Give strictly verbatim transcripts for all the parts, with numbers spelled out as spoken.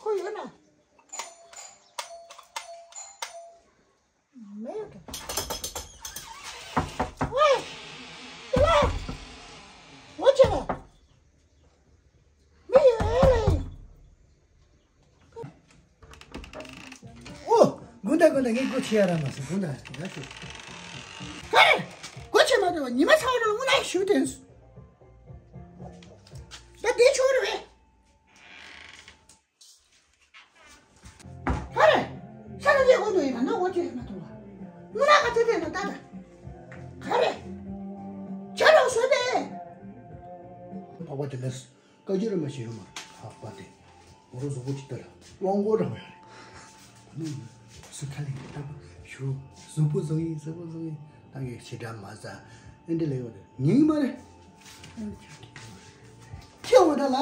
ཁོ་ཡོད་ན། མེད་ཡོད་ཀྱང་། ཝེ། དེ་ལ། འོ་ཆེ་ལ། མི་ཡོད་ཨེ་ལེ། ཨོ། དགོན་བདག་དགོན་བདག་ངས་སྒོ་ཕྱེ་ཡ་ར་མ་སོང་དགོན་བདག་ཡ་ཁྱོད། ཧེ། སྒོ་ཕྱེ་མ་ཐུབ་པ་ཉི་མ་ཚ་བོ་ལ་དངོས་གནས་ཞུ་དོན་སུ། ད་དེ་ཆོག་རེད་པས། ཧ་རེ། ཤ་ལ་ཡེ་གོ་འདུག་ཡིན་ན་ན་འོ་ཅེ་མ་ཐུབ་པ། དངོས་གནས་ཁ་ཚེ་དེ་ན་ད་ད། ཧ་རེ། ཆ་རོགས་བཟོས་པས། འཕགས་པ་དེ་ལས། བཀའ་བརྒྱུད་རིན་པོ་ཆེ་ཡོད་མ་རེད། འཕགས་པ་དེ། འོ་རོ་གཟུགས་པོ་ཅིག་ལྟ་ལ། དབང་པོ་རང་ཡོད་རེད། ནི། སུ་ཁ་ལེ་ལྟ་བུ་ཞུ། གཟུགས་པོ་བཟང་ཡིན་གཟུགས་པོ་བཟང་ཡིན། ད་ངས་ཞེ་དྲག་མ་ཟ། ཨེ་འདྲ་ལེ་ཡོད་རེད་ཉན་གི་མ་རེད། ཁྱེད་འོ་ད་ལ།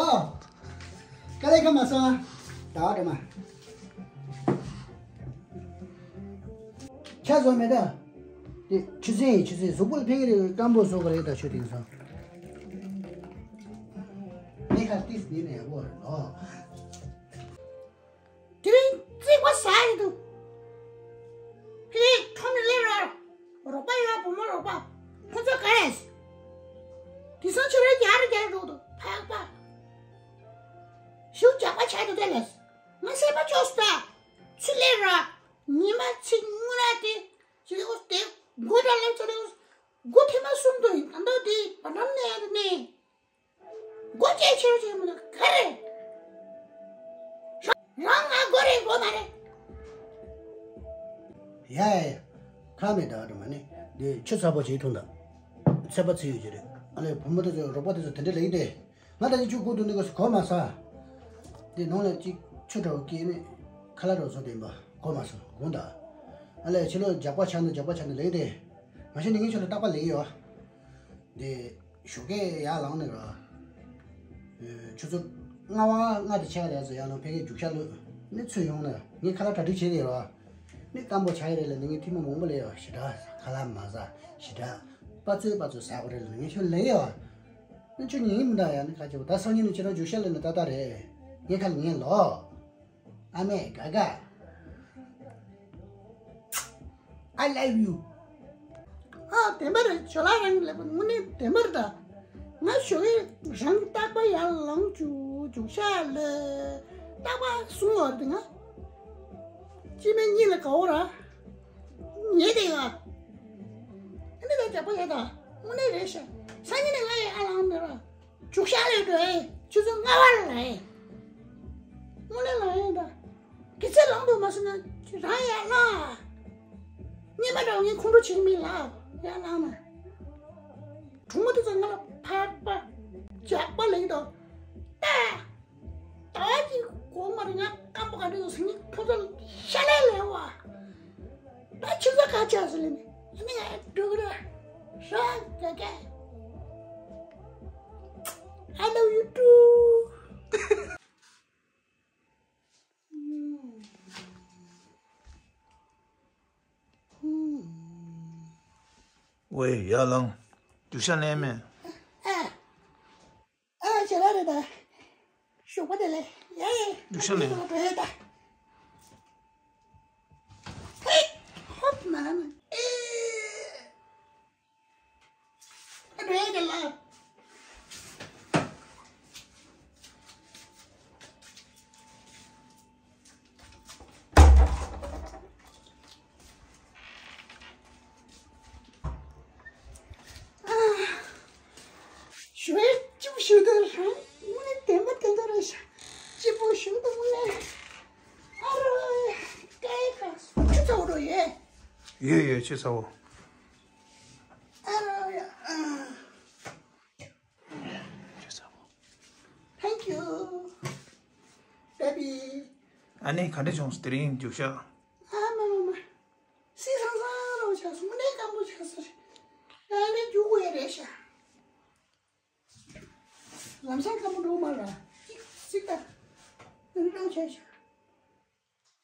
དཀའ་ལས་ཁ་མ་སོང་། ད་འགྲོ་མ། ཆ་བཟོ་མེད་ད། དེ་ཆུ་ཚན་ཡིན་ཆུ་ཚན་གཟུགས་པོ་ལ་ཕན་གི་རེད། སྐམ་པོ་བཟོ་གི་རེད་ད་ཆུ་དེང་སང་། ངས་ཁ་ཏིས་ནི་ནས་ཡག་པོ་རེད་ལོ། དེ་རིང་རྩིག་པ་ཟ་ཡི་འདུག་ཕ་གིའི་ཁྲོམ་ནས་སླེབས་ར། རོགས་པ་ཡོད་བུ་མོ་རོགས་པ། ཁོ་ཚོ་ག་རེ། དེང་སང་ཁྱོད་རང་རྒྱག་རེ་རྒྱག་འགྲོ་འདུག་ཕག་པ། ཞུ་ཇག་པ་ཆགས་འདུག་དེ་ལས། ང་སེམས་པ་སྐྱོ་སོང་ད། ཚུར་སླེབས་ར། ཉི་མ་ཚིག་དངུལ་ནག་དེ། ཞེས་འོ་དེ་མགོ་འདྲ་ལེབ་ཚོ་རེ། མགོ་ཐེངས་མ་གསུམ་དུ་ཡིན་ད་མདོ་དེ་བ་འགྲམ་ནས་ཡར་ནས། མགོ་ཅེ་ཆེར་ཆེར་མི་ལ་ག་རེ། རང་ང་མགོ་རེ་མགོ་མ་རེ། ཡ་ཡ་ཡ། ཁ་མེད་ད་འགྲོ་མ་ནི། འདི་ཆུ་ཚ་པོ་ཅིག་འཐུང་ད། ཚད་པ་ཚིག་ཡོད་ཀྱི་རེད། ཨ་ལས་བུ་མོ་དེ་ཚོ་རོགས་པ་དེ་ཚོ་དེ་འདྲ་ལེགས་ཏེ། ང་ད་ཅི་ཆུ་ཁུག་ཏུ་ནི་གོ་སུ་གོ་མ་ས། དེ་ནང་ལ་ཅིག་ཆུ་འདྲ་བོ་སྐྱེས་ནས་ཁ་ལག་འདྲ་བོ་བཟོ་དེ་ཡིན་པ་གོ་མ་སོང་དགོངས་དག་ཨ་ལས་ཕྱི་ལོགས་ཇག་པ་ཆགས་འདུག་ཇག་པ་ཆགས་འདུག་ལེགས་ཏེ། མ་གཞི་ནི་ངའི་ཆུ་ལ་རྟག་པ་ལེགས་ཡོད། དེ་ཞོགས་ཀས་ཡར་ལངས་ནས་ར། ཆུ་ཚོད་ལྔ་པ་ལྔ་དང་ཕྱེད་ཀ་དེ་ཚོ་ཡར་ལངས་ཕ་གིར་རྒྱུག་ཤར་གློད་ནི་ཚུར་ཡོང་ནས་ངས་ཁ་ལག་གྲ་སྒྲིག་བྱས་ཏེ་ར། ནི་སྐམ་པོ་ཆགས་ཡི་རེད་ལ་ནི་ངས་ཐེངས་མ་མང་པོ་ལས་ཡོད་ཞེ་དྲག་ཁ་ལག་མ་ཟ་ཞེ་དྲག་པ་ཚོད་པ་ཚོད་ཟ་དགོས་རེད་ལ་ངས་ཁྱོད་ལེགས་ཡོད། ནི་ཁྱོད་ཉན་གི་མི་འདུག་ཡ་ནི་ཁ་ཆེ་བོ་ད་སང་ཉིན་ནི་ཁྱེད་རང་རྒྱུག་ཤར་གློད་ནི་ཏག་ཏག་རེད། ངས་ཁ་ལ་ཉན་ལོ། ཨ་མས་དགའ་དགའ། I love you. ཨ་བདེན་པ་རེད་ཇོ་ལགས་རང་གི་ལབ་པ་དངོས་གནས་བདེན་པ་རེད་ད། ང་ཞོགས་ཀས་རང་རྟག་པར་ཡར་ལངས་རྒྱུག་རྒྱུག་ཤར་གློད། རྟག་པར་གསུང་བར་དུ་ང་། སྐྱེ་དམན་གཉིས་ལ་དགའ་བོ་ར། ཉེ་དེ་ཡ། ཨ་ནི་ད་རྒྱག་པ་ཡ་ད། དངོས་གནས་རེད་ཤག་སང་ཉིན་ནས་ང་ཡི་ཨ་ལང་མེད་ར། རྒྱུག་ཤར་གློད་འགྲོ་ཨེ། ཆུ་ཚོད་ལྔ་པ་ལ་ལངས་ཨེ། དངོས་གནས་ལངས་ཨེ་ད། དགེ་རྩེ་ལངས་འདུག་མ་སོང་ན་རང་ཡར་ལངས། སྔོན་མ་འདྲ་བོ་ངས་ཁོང་ཁྲོ་བྱེད་ཀྱི་མིན་ལ། ཡར་ལངས་ན། གྲོགས་མོ་དེ་ཚོ་ང་ལ་ཕར་པ། ཇག་པ་ལེགས་དང་། ད། ཟླ་བ་གཅིག་གོང་མ་རེད་ང་སྐམ་པོ་ག་འདྲ་ཡོད་སེམས་ཁོ་ཚོ་ཤ་ལས་ལས་བ། ད་ཁྱེད་ཚོ་ག་ཆགས་སུ་ལེན་ནས་ང་འགྲོ་གི་རེད། ཧྲ་ག་ག I love you too. ཝེ་ཡར་ལངས། རྒྱུག་ཤར་གློད་མེད། ཨ། ཨ་ཞེ་ལ་རེད་ད། ཞོགས་པ་དེ་ལས་ཡ་ཡ། རྒྱུག་ཤར་གློད། ང་ཚོ་ལ་འགྲོ་ཡ་ད། ཧེ། ཧོབ་ན་ན། ཨེ། ཨ་འགྲོ་ཡ་དེ་ལ། ཞུ་ཡས་གཅིག་པུ་ཞུ་དོན་རང་དངོས་གནས་བདེན་པ་བདེན་པ་རེད་ཤག་གཅིག་པུ་ཞུ་དོན་དངོས་གནས་ཨ་རོ་སྐད་ཁ་ཆུ་ཚ་བོ་འགྲོ་ཡས། ཡོད་ཡོད་ཆུ་ཚ་བོ། ཨ་རོ་ཡ། Thank you, baby. ཨ་ནི་ག་འདྲ་བྱུང་སོང་དེ་རིང་རྒྱུག་ཤར། ཨ་མ་མ་མ། སི་སང་སང་རོ་ཆགས་སོང་ནས་སྐམ་པོ་ཆགས་སོང་རེད། ཨ་ནི་རྒྱུག་དགོས་ཡ་རེད་ཤག་ལམ་སང་སྐམ་པོ་འགྲོ་མ་ར། ཅིག་ཅིག་ད། ཨ་ནི་རང་ཆགས་ཤག་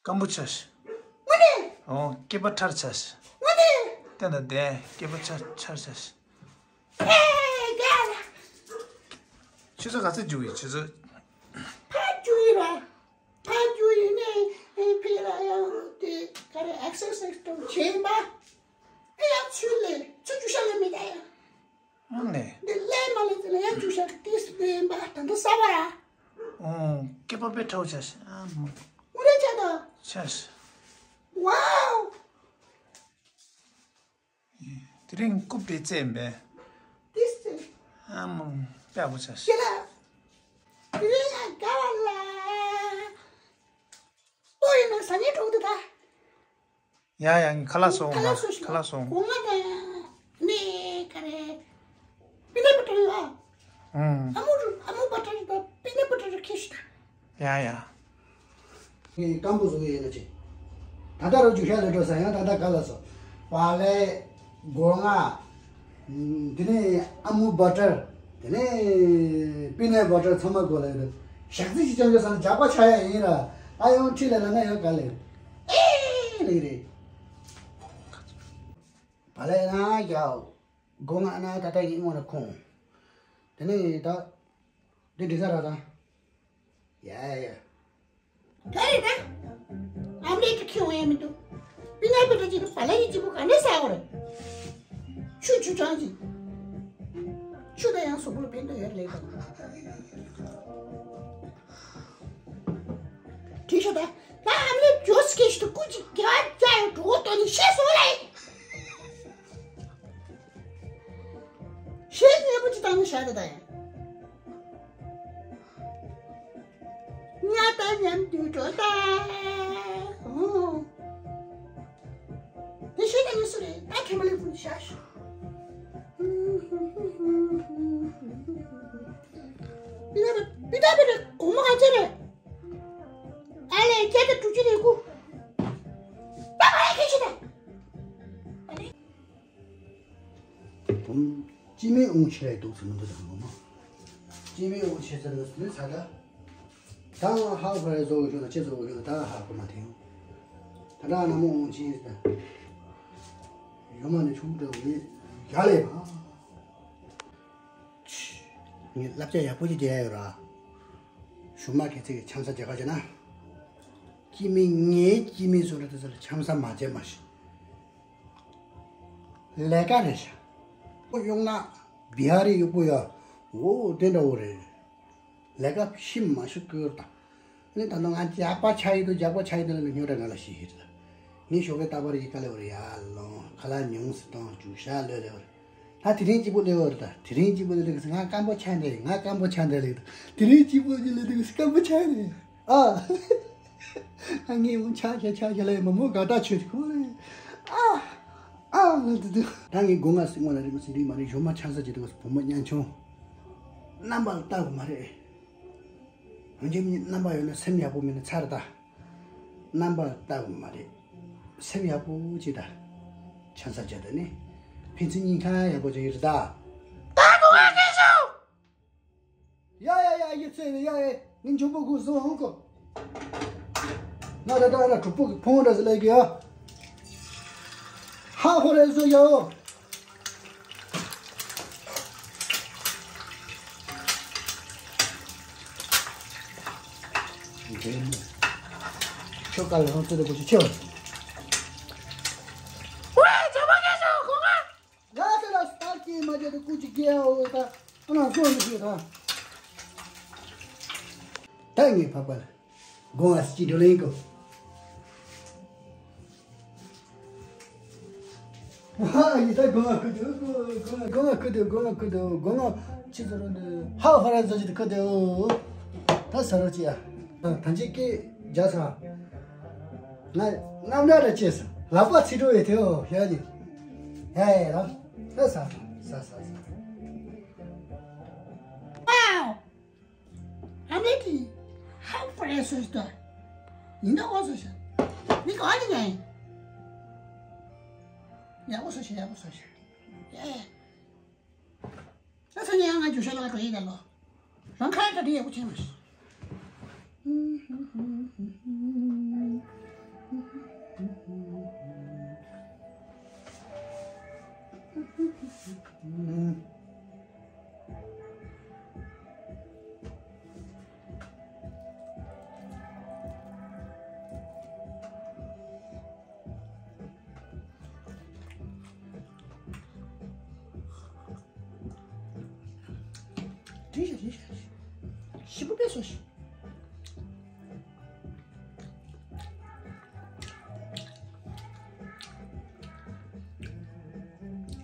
སྐམ་པོ་ཆགས་ཤག་དངོས་གནས། ཨོ་སྐེད་པ་ཁྲ་ཆགས་ཤག་དངོས་གནས། བསྟན་དང་ལྡན་སྐེད་པ་ཆགས་ཆགས་ཤག་ཨེ་རྒྱལ་ལ། ཆུ་ཚོད་ག་ཚོད་རྒྱུགས་ཡིན། ཆུ་ཚོད། ཕར་རྒྱུགས་ཡིན་ར། ཕར་རྒྱུགས་ཡིན་ནས་ཨེ་ཕི་ལ་ཡང་དེ་ག་རེ་ཨེག་སར་སའིས་དང་བྱས་པ། ཨེ་ཡང་ཚུར་ལས་ཚུར་རྒྱུགས་ཤག་ལས་མེད་ད་ཡ། ཨང་ནས། འདི་ལས་མ་ལས་ཚུར་ལས་ཡང་རྒྱུགས་ཤག་ཏིས་ལས་ཡིན་པ་ད་འདི་ས་བ་ཡ། ཨོ། སྐེད་པ་དཔེ་ཁྲོ་བྱ་ཤག་ཨ་མོ། ཨུ་རེ་ཆ་ད། ཤ་ཤ། ཝའོ། དེ་རིང་རྐུབ་དེ་རྩེ་ཡིན་པས། ཏིས་རྩེ། ཨ་མོ། དཔེ་ཡག་པོ་བྱ་ཤག་ཤེས་ལ། དེ་རིང་ང་དགའ་བ་ལ། ལྟོ་ཡིན་ན་ཟ་ཉེ་གྲོགས་དེ་ད། ཡ་ཡ། ངས་ཁ་ལག་སོང་། ཁ་ལག་སོང་། ཁ་ལག་སོང་། གོང་མ་དང་ནས་ག་རེ། པི་ནཊ་བ་ཊར་ཡོད་ཨ། ཨང་། ཨ་མུལ་ཨ་མུལ་བ་ཊར་དང་པི་ནཊ་བ་ཊར་ཁྱེར་ཤོག་ད། ཡ་ཡ། ངས་སྐམ་པོ་བཟོ་གི་ཡོད་ན་ཅི། ད་ལྟ་རུ་རྒྱུགས་ཤག་ལས་འགྲོ་ས་ཡང་ད་ལྟ་ག་ལ་སོང་། བག་ལེབ། སྒོ་ང་། དེ་ནས་ཨ་མུལ་བ་ཊར། དེ་ནས་པི་ནཊ་བ་ཊར་ཚང་མ་སྒོ་ལ་ཡོད། ཞག་རྩི་ཞིག་བཅང་རྒྱུ་ས་ན་ཇག་པ་ཆགས་ཡ་ཡིན་ར། ཨ་ཡོང་ཁྲིད་ལ་ལ་ན་ཡང་ག་ལེ། ཨེ་ལེ་རེད། བག་ལེབ་ན་ཡ། སྒོ་ང་ན་ད་ལྟ་ངའི་སྔོན་ལ་ཁོང་། དེ་ནས་ད། འདི་འདྲི་ས་ར་དང་། ཡ་ཡ། ག་རེ་ད། ཨམ་ལེ་ཏི་ཁེ་འོང་ཡ་མི་འདུག་པི་ནཊ་བ་ཊར་གཅིག་དང་བག་ལེབ་གཅིག་པོ་ག་ནས་ཟ་བ་རེད། ཆུ་ཆུ་ཆང་གཅིག་ཆུ་ད་ཡང་གཟུགས་པོ་ལ་ཕན་ཐོགས་ཡོད་རེད་ལེ་ད། དྲིས་ཤོག་ད། ད་ཨམ་ལེ་ཇོ་སི་ཁེ་ཤི་ཏུ་སྐུ་གཅིག་རྒྱ་རྒྱ་ཡོད་འགྲོ་གོ་ཏོ་ནི་ཤེས་སོང་ལེ། ཤེས་ཉེ་པོ་ཅི་བཏང་ནི་ཤ་ད་ད་ཡ། ང་དང་མཉམ་དུ་འགྲོ་ད། ཨོ། དེ་ཤེས་ད་ནི་སུ་རེད། ད་ཁྱེད་མ་ལས་ཕུད་ཤ་ཤ། པི་ད་པི་ད་པི་ད་གོང་མ་ག་ཚད་རེད། ཨ་ལས་ཁྱེད་ད་དྲུག་ཅུ་རེད་གོ། ད་ག་རེ་ཁྱེད་ཤེས་ད། སྐྱེས་མའི་དབང་ཆེ་རེད་འདུག་ཟེར་མི་འདུག་དང་མོ་མོ། སྐྱེས་མའི་དབང་ཆེ་ཟེར་ནས་ཟེར་ནས་ཚ་ད། ད་ཧ་གོ་རེ་བཟོ་བཞིན་ལ་ཅི་བཟོ་བཞིན་ལ་ད་ཧ་གོ་མ་ཐེངས། ད་ད་ན་མོ་དབང་ཆེ་ཟེར། ཡོ་མ་ནི་ཆུང་འདྲ་བོ་ནི་ཡ་ལས་མ། ངས་བསླབ་བྱ་ཡག་པོ་ཞིག་རྒྱག་ཡོད་ར། གཞུག་མ་གི་ཚེ་གི་འཆམ་ས་རྒྱག་ག་བྱས་ན། སྐྱེས་མའི་ངའི་སྐྱེས་མའི་བཟོ་འདྲ་དེ་ཚོ་ལ་འཆམ་ས་མ་བྱེད་མ་ཤི། ལས་ཀ་རེད་ཤག་ཨོ་ཡོང་ན་བི་ཧ་རི་ཡོད་པོ་ཡ། འོ་དེ་འདྲ་བོ་རེད། ལས་ཀ་ཤི་མ་ཤི་ཀིར་དང་། ནི་ད་ནང་ང་ཇག་པ་ཆགས་ཡི་འདུག་ཇག་པ་ཆགས་ཡི་འདུག་ལ་ཉོ་ར་ང་ལ་ཤི་ཤི་རེད། ངས་ཞོགས་ཀས་རྟག་པར་ཡི་ཀ་ལེ་བར་ཡ་ལོང་ཁ་ལག་ཉུང་སི་དང་ཇུ་ཤ་ལོས་ལེ་བར། ད་དེ་རིང་སྐྱིད་པོ་ལེ་བར་ད་དེ་རིང་སྐྱིད་པོ་ལེ་ལེ་ང་སྐམ་པོ་ཆགས་འདི་ང་སྐམ་པོ་ཆགས་འདི་ལེ་དེ་རིང་སྐྱིད་པོ་ལེ་ལེ་སྐམ་པོ་ཆགས་ནི། ཨ། ཨ་ངས་འོང་ཆ་ཤ་ཆ་ཤ་ལ་མ་མོ་དགའ་ཐག་ཆོད་ཁོ་རེད། ཨ། ཨ་ང་འདི་འདི། ད་ངས་སྒོ་ང་སྲིང་མོ་ལ་རི་མོ་སྲིང་འདི་མ་རེད་གཞོན་མ་ཆང་ས་བྱེད་དུས་བུ་མོ་ཉན་ཆུང་། རྣམ་པ་ལ་ལྟ་དགོས་མ་རེད། འོན་ཀྱང་མི་རྣམ་པ་ཡོད་ན་སེམས་ཡག་པོ་མེད་ན་ཚར་ད། རྣམ་པ་ལ་ལྟ་དགོས་མ་རེད། སེམས་ཡག་པོ་བྱེད་ད། ཆང་ས་བྱེད་ད་ནི། ཕན་ཚུན་གཉིས་ཀ་ཡག་པོ་བྱེད་ཡོད་རེད་ད། ད་སྒོ་ང་སྲིང་ཤོག་ཡ་ཡ་ཡ་ཡི་ཚེ་ཡ་ཡ་ངི་འཇུག་པོ་གུ་བཟོ་ཧོང་གོ། ང་ད་ད་ན་གྲུབ་པོ་གི་ཕུང་འདྲ་ཟེར་ལས་གི་ཡ། ཧ་ཧོ་རེ་བཟོ་ཡའོ། ཁྱོད་ཀ་ལ་ཧོང་ཚོད་དེ་གོ་ཆུ་ཆེ་བ། ཡ་ཟེར་ལ་སྟག་སྐྱེས་མ་བྱས་ཏེ་སྐུ་ཅིག་སྐྱེ་ཡ་འོ་ད་ཨ་ན་སོང་ནི་ཞིག་ད། ད་ངའི་ཕ་པ་ལ་དགོངས་པ་སྐྱིད་འགྲོ་ལེན་གོ། ཧ་ཡི་ད་དགོངས་པ་ཁུ་དུ་དགོངས་པ་ཁུ་དུ་དགོངས་པ་ཁུ་དུ་དགོངས་པ་ཆི་ཟེར་རོ་འདི་ཧ་ཧོ་ར་ཟོ་ཅི་ད་ཁུ་དུ་ད་ཟ་རོ་ཅི་ཡ། ད་ཅི་ཀི་རྒྱ་ས། ང་རྣམ་གྲངས་ལ་བཅས་སོ། ལག་པ་ཚིག་འགྲོ་བའི་དེའོ་ཞལ་གྱི། ཧེ་རོ། ད་ས་ས་ས་ས། ཨ་མེ་ཀི། ཧ་ཧོ་ར་ཟོ་ཅི་ད། ཡིན་ད་འོ་ཟོ་ཤ། མི་ག་ནི་ཉན། ཡག་པོ་ཟོ་ཤ་ཡག་པོ་ཟོ་ཤ། ཡེ། ད་ཚ་ནི་ཡང་ང་རྒྱུ་ཤ་ལ་འགྲོ་ཡི་ད་ལོ། རང་ཁ་ཡ་ད་དེ་ཡག་པོ་བྱས་མ་ཤི། ཞིམ་པོ་དཔེ་སོ་ཞིམ།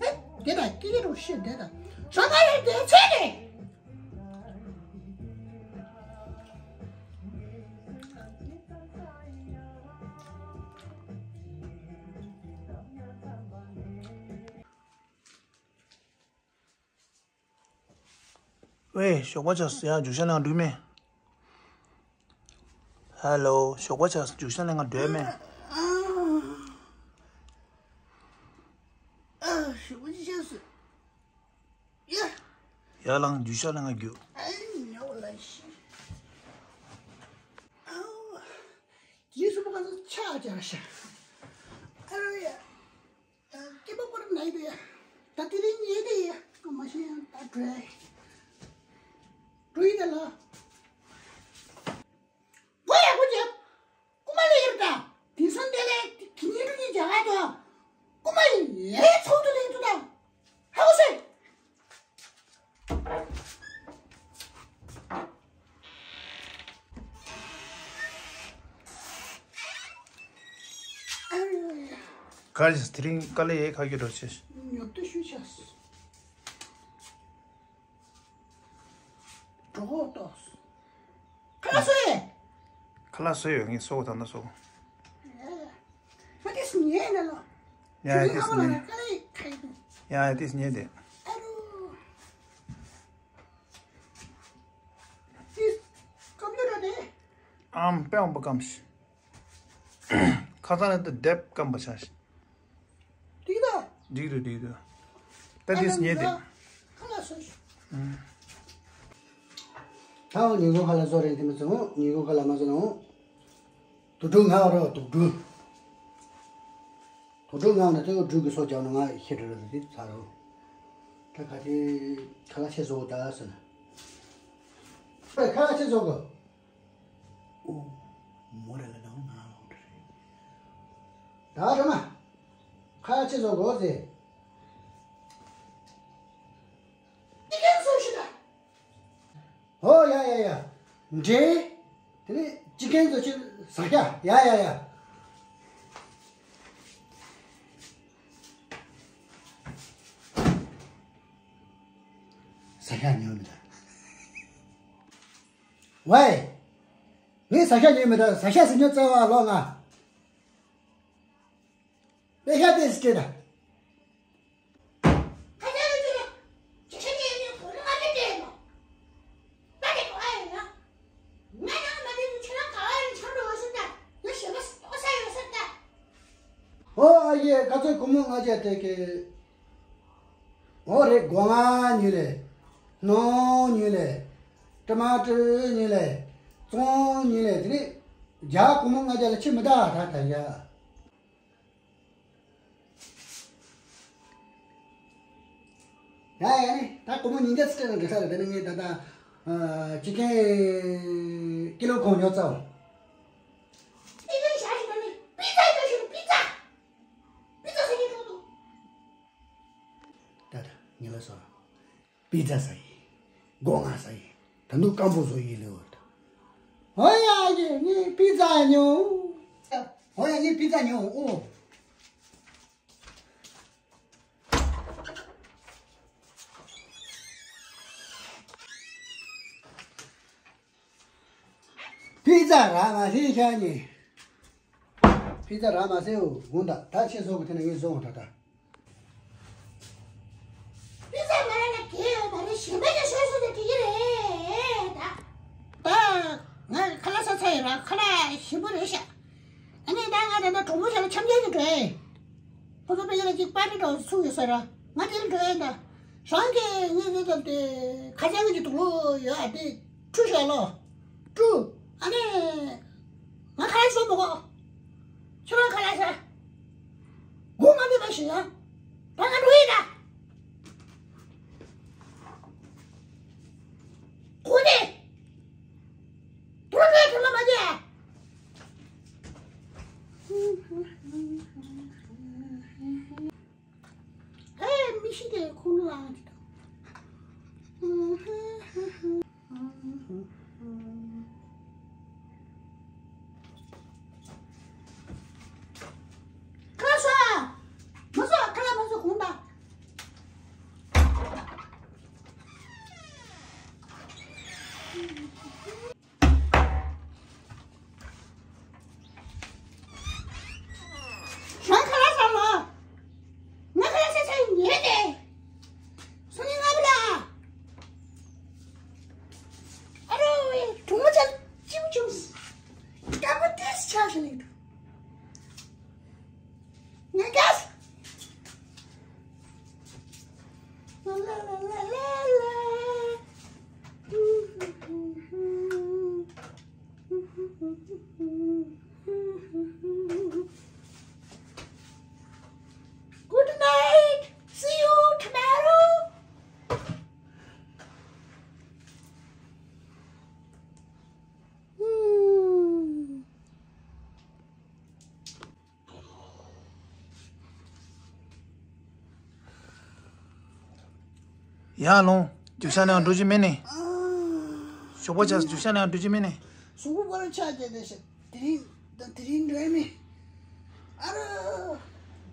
ཨེ། དེ་དང་སྐྱིད་རུ་ཤི་དེ་དང་། ཞོགས་པ་ཡོད་དེ་ཚེ་ནས། ཝེ། ཞོགས་པ་ཆགས་སོང་། ཡང་རྒྱུག་ཤར་ལེན་ག་འགྲོ་མེད། ཧེ་ལོ། ཞོགས་པ་ཆགས་སོང་། རྒྱུག་ཤར་ལེན་ག་འགྲོ་མེད། ཨ། ཞོགས་པ་ཆགས་སོང་། ཡ། ཡར་ལངས། རྒྱུག་ཤར་ལེན་ག་རྒྱུགས། ཨ། ཉལ་བ་ལ་ཤི། ཨ། ཡིན་སུ་པ་ག་ཚོད་ཆགས་ཀྱང་ཤ། ཨ་རོ་ཡ། སྐྱེས་པ་པར་ན་ཡི་དེ་ཡ། ད་དེ་རིང་ཉལ་དེ་ཡ། ང་མ་ཤེས་ཡང་ད་འགྲོ་ཡ། འགྲོ་ཡི་དེ་ལ། གོ་ཡ་གོ་ཅེ། རྐུ་མ་ལ་ཡར་ད། དེང་སང་དེ་ལས་དེ་ཉིན་འགྲོ་ཉིན་རྒྱ་གར་དུ། རྐུ་མ་ཡའི་ཚོགས་འདུ་ལས་འདུག་ད། ཧ་གོ་སོང་། ག་རེ། དེ་རིང་དཀའ་ལས་ཡས་ཁ་རྒྱུ་འགྲོ་ཆེ། ཉོབ་ཏུ་ཞུ་ཆགས། གྲོགས་ཏོ། ཁ་ལག་བཟོས། ཁ་ལག་བཟོས་ཡོད། ངས་བཟོ་དགོས། ད་ལྟ་བཟོ་དགོས། ང་དེ་སུ་ཉལ་ན་ལོ། ཡ་ཡ། དེ་སུ་ཉལ། ཡ་ཡ། དེ་སུ་ཉལ་དེ། ཨ་རུ། དེ་ཀམ་པུ་ཊར་དེ། ཨམ། དཔེ་འོང་པ་སྐམ་ཞིག་ཁ་སང་ནས་ད་དེབ་སྐམ་པ་ཆགས་ཤིག་འགྲིག་ད། འགྲིག་འདུག་འགྲིག་འདུག་ད་དེ་སུ་ཉལ་དེ། ཁ་ལག་བཟོས། ཨང་། ད་འོ་ཉིན་གུང་ཁ་ལག་བཟོ་རེད། དེ་མི་ཚོ་ཉིན་གུང་ཁ་ལག་མ་བཟོ་ན་འོ། དུག་སྦྲུལ་ང་བ་རོ། དུག་སྦྲུལ། དུག་སྦྲུལ་ང་བ་ན་དེ་གོ་སྦྲུལ་གི་སོ་རྒྱག་ན་ང་ཤི་འགྲོ་རེད། དེ་ཚ་རོ། ད་ག་དེ་ཁ་ལག་ཆེ་བཟོ་གོ་ད་ཟེར་ན། ཁ་ལག་ཆེ་བཟོ་གོ། ཨོ། མོ་རེ་ལ་ནང་ང་ལོག་འགྲོ་རེད། ད་རེ་མ། ཁ་ལག་ཆེ་བཟོ་གོ་ཟེར། ཨི་ཀན་སོ་ཤི་ད། ཨོ་ཡ་ཡ་ཡ། འདྲེ། དེ་ནས་ཅི་ཀན་ཚོ་ཅི་ཟ་ཤ། ཡ་ཡ་ཡ། ཟ་ཤ་ཉོས་མི་འདུག་ཝེ། ངས་ཟ་ཤ་ཉོས་མི་འདུག་ཟ་ཤ་ཟ་ཉོ་བཙལ་བ་ལོག་ང་། པེ་ཤ་ཏེ་སི་ཏེ་ད། ཁ་ཆེ་ལ་ཅི་ལ། ཅི་ཆེ་ཉེ་ཉེ་ཁོ་རང་ང་ཏེ་ཏེ་མ། ད་ཏེ་གོ་ཨ་ཡིན་ན། ང་ཡང་ང་ཏེ་ནི་ཁྱེད་རང་ག་བ་ཡིན་ཆང་རོ་ཟེར་ད། ཡ་ཞེ་མ་ལྟོ་ས་ཡོད་ཟེར་ད། ཨོ་ཨ་ཡེ་ཁ་ཚོད་སྒོར་མོ་ལྔ་བརྒྱ་སྟེར་གི། ཨོ་རེད། སྒོ་ང་ཉོས་ལེ། སྣུམ་ཉོས་ལེ། ཊ་མ་ཊར་ཉོས་ལེ། ཙོང་ཉོས་ལེ། དེ་ནི་རྒྱ་སྒོར་མོ་ལྔ་བརྒྱ་ལ་ཕྱིན་མི་ད་ད་ད་ཡ། ཡ་ཡ་ནི་ད་སྒོར་མོ་ཉིས་བརྒྱ་ཙམ་སྤྲད་ན་འགྲིག་ས་རེད། དེ་ནི་ངས་ད་ལྟ་ཅི་ཀན་ཀི་ལོ་གང་ཉོ་ཚར། ཨི་ཀན་ཞག་ཞིག་ནི་པི་ཛ་ཉོ་ཞིག་པི་ཛ། པི་ཛ་ཟ་ཉེ་འགྲོ་འདུག་ད་ད་ངས་ལ་སོ། པི་ཛ་ཟ་ཡི། སྒོ་ང་ཟ་ཡི། ད་དུང་སྐམ་པོ་བཟོ་ཡི་ལེ་འོ་ད། ཨོ་ཡ་ཡེ་ངས་པི་ཛ་ཉོ། ཨོ་ཡ་ངས་པི་ཛ་ཉོ་ཨོ། པི་ཛ་རག་མ་སོང་ཤག་ཉེ། པི་ཛ་རག་མ་སོང་འོ་དགོངས་དག་ད་ཁྱེད་བཟོ་གི་དེ་ནས་ངས་བཟོ་འོང་ད་ད། པི་ཛ་མ་རག་ན་གལ་ཡོད་མ་རེད། གཞན་པ་ཅིག་བཟོས་བཟོས་ནས་འགྲིག་གི་རེད་ད། ད་ང་ཁ་ལག་ཟ་ཚར་ཡོད་ར། ཁ་ལག་ཞིམ་པོ་རེད་ཤག་ཨ་ནི་ད་ང་ད་ལྟ་གྲོགས་པོ་ཞིག་ལ་འཆམ་མཐུན་དུ་འགྲོ་ཡིན། ཁོ་ཚོ་དཔེ་ཡག་ཅིག་པར་ཊི་འདྲ་བོ་ཚུགས་ཡོད་ས་ར། ང་དེར་འགྲོ་ཡིན་ད། རང་གི་ངའི་ངའི་ཚོ་དེ་ཁ་ཆེ་ངའི་གི་དུག་ལོག་ཡོད་ཨ། དེ་བཀྲུ་ཤག་ལོ། བཀྲུ། ཨ་ནི་ང་ཁ་ལག་བཟོ་མི་དགོས། ཁྱོད་རང་ཁ་ལག་ཟ། སྒོ་ང་ནས་མ་ཤེས་ཡ། ད་ང་འགྲོ་ཡིན་ད། གོ་ནས། དུར་ནས་དུར་ལ་མ་རྒྱག་ཨེ་མི་ཤི་དེ་ཁུ་ལུ་ཨང་ཅི་དང་། རང་ཁ་ལག་ཟ་ལ། ང་ཁ་ལག་ཟ་ས་ཉལ་ཏེ། སང་ཉིན་ང་བུ་ལ། ཨ་རོ་ཝེ། གྲོགས་མོ་ཆ་གཅིག་པུ་བྱུང་། དཀར་པོ་ཏིས་ཆགས་ཤིག་ལེགས་འདུག་ང་དགའ། ལ་ལ་ལ་ལ་ལ། Good night. See you tomorrow. ཡ་ལོང་། རྒྱུག་ཤར་ནས་འགྲོ་རྒྱུ་མེད་ནི། ཞོགས་པ་ཆགས། རྒྱུག་ཤར་ནས་འགྲོ་རྒྱུ་མེད་ནི། གཟུགས་པོ་པོ་རུ་ཆགས་བསྡད་དེ་ཤག་དེ་རིང་དང་དེ་རིང་འགྲོ་ཡ་མེད། ཨ་རོ།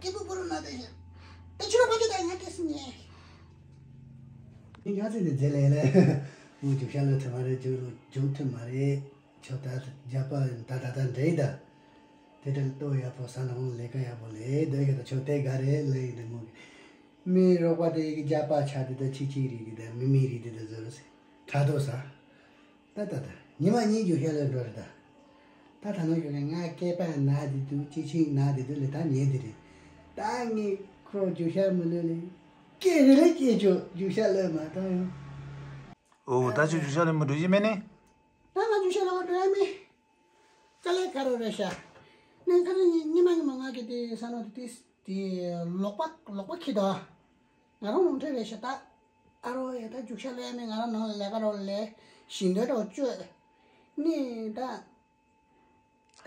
སྐྱིད་པོ་པོ་རུ་ན་བསྡད་ཤག་ད་ཕྱི་རུ་ཕ་གི་ད་ང་ཏེ་སི་ཉེ། ངའི་ང་ཚོས་འདི་རྫས་ལས་ལས། ཨུ། རྒྱུག་ཤར་ལོ་ཐུབ་མ་རེད། རྒྱུག་ལོ་རྒྱུག་ཐུབ་མ་རེད། ཁྱོད་ད་རྒྱག་པ་ད་ད་ད་འདྲེ་ད། དེ་འདྲ་ལྟོ་ཡག་པོ་ཟ་ན་འོང་། ལས་ཀ་ཡག་པོ་ལས་སྡོད་ཡོད། ད་ཆོག་དེ་ག་རེ་ལས་ཡིན་ད་མོ་གི། མི་རོགས་པ་དེ་ཡི་གི་རྒྱག་པ་ཆ་དེ་ད་ཆི་ཆི་རིགས་དེ་ད་མི་མི་རིགས་དེ་ད་བཟོ་རོ་ཟེར། ཁྲ་དོ་ཟ། ད་ད་ད་ཉི་མ་གཉིས་རྒྱུག་ཤར་ལོས་འགྲོ་རེད་ད། ད་ད་ནང་ཞོགས་ཀས་ང་སྐེད་པ་ན་དེ་དུས་ཅི་ཆི་ན་དེ་དུས་ལས་ད་ཉལ་དེ་རེད། ད་ངས་ཁོ་རྒྱུག་ཤར་མི་ལོས་ལས། སྐད་རེ་ལས་སྐད་ཆོག་རྒྱུག་ཤར་ལོས་མ་གཏོང་ཡོང་། ཨོ། ད་ཆོ་རྒྱུག་ཤར་ལོས་མི་འགྲོ་ཡི་མེད་ནི། ད་ང་རྒྱུག་ཤར་ལོས་འགྲོ་ཡ་མེད། དཀའ་ལས་ཁག་རོ་རེད་ཤག་ནས་ཁ་ཚ་ཉི་ཉི་མ་ཉི་མ་ང་གི་དེ་ས་ནོ་དེ་དེ་དེ་ལོག་པ་ལོག་པ་ཁྱི་དོ། ང་རང་ལུང་ཁྲིད་རེད་ཤག་ད། ཨ་རོ་ཡ། ད་རྒྱུག་ཤར་ལོས་ཡ་མེད། ང་རང་ནང་ལས་ཀ་རོ་ལས་ཞིང་སྡོད་རོ་བཅོས། ནི་ད།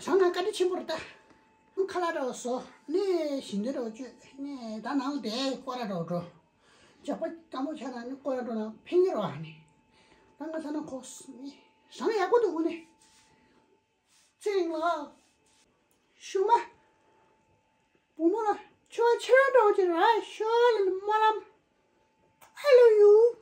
ཞང་ང་བཀའ་དྲིན་ཆེན་པོ་རེད་ད། ཁ་ལག་རོ་བཟོ། ནི་ཞིང་སྡོད་རོ་བཅོས། ནི་ད་ནང་དེ་སྐོར་ར་རོ་འགྲོ། ཇག་པ་དཀའ་མོ་ཆགས་ན་ནི་སྐོར་ར་འགྲོ་ན་ཕན་གྱི་རོ་ཨ་ནི། ད་ང་ཚ་ན་ཁོ་ནི་ཞང་ཡག་པོ་འདུག་གོ་ནི། ཚེ་རིང་ལགས། ཞུ་མ། བུ་མོ་ལ་ཁྱོད་ཁྱེད་རང་འདྲ་བོ་ཅིག་ར་ཤོ་ལ་སྨོན་ལམ། I love you.